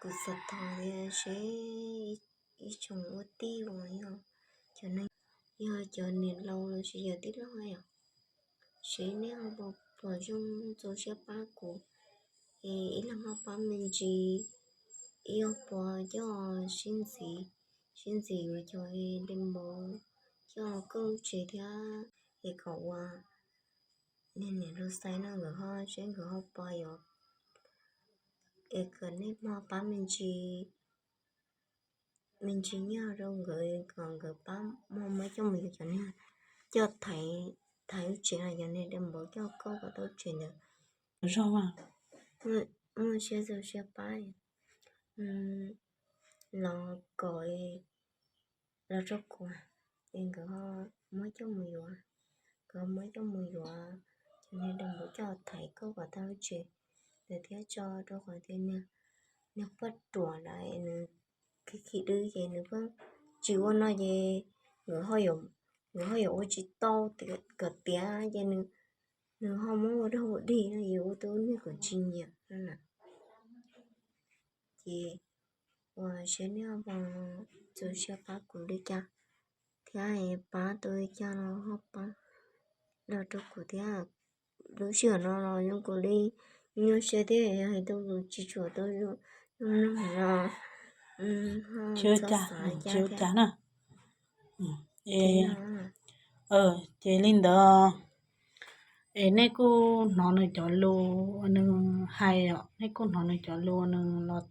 Kuv xav thov tias seb ib tsoom ua tij uas yog cov neeg, yog cov niam laus los sis yog tij laug yom, seb nej ho puas zoo txaus siab pab kuv, es ib leeg ho pab me ntsis, ib ob puas coj sib ntxiv, sib ntxiv yuav cov de npauv coj koj lub tsev thiab, es kom ua niag niam lus xais no nkawd ho seb nkawd ho pab yuav, es kom nej ho pab me ntsis, me ntsis nyiaj rau nkawd kom nkawd pab muab coj mus yuav cov niag coj thaiv, thaiv lub tsev los yog niag de npauv coj koj kom tau lub tsev ntawd. Zoo, muaj siab txaus siab pab los kom, los rau kuv, es nkawd ho muab coj mus yuav, nkawd ho muab coj mus yuav cov niag de npauv coj thaiv koj kom tau lub tsev ntawd thiab tso rau qhov tias niag poj ruam lawm nws khib khib dwb ces nws pheej tsis ua no ces nkawd ho yuav ua tsis tau kom tiav ces nws ho muab ua dog ua dig no ces ua tau niag kom tsis nyiam no na. Ces ua siab nej ho txaus siab pab kuv li cas thiab pab tau li cas los ho pab los rau kuv thiab. Lub sij hawm no los zoo kuv li nyuaj siab thiab hais tau tsis tshua tau zoo mloog no. Tsis ua cas na. Ces li ntawd, es nej kuj hnov nws cov lus uas nws hais os, nej kuj hnov nws cov lus uas nws los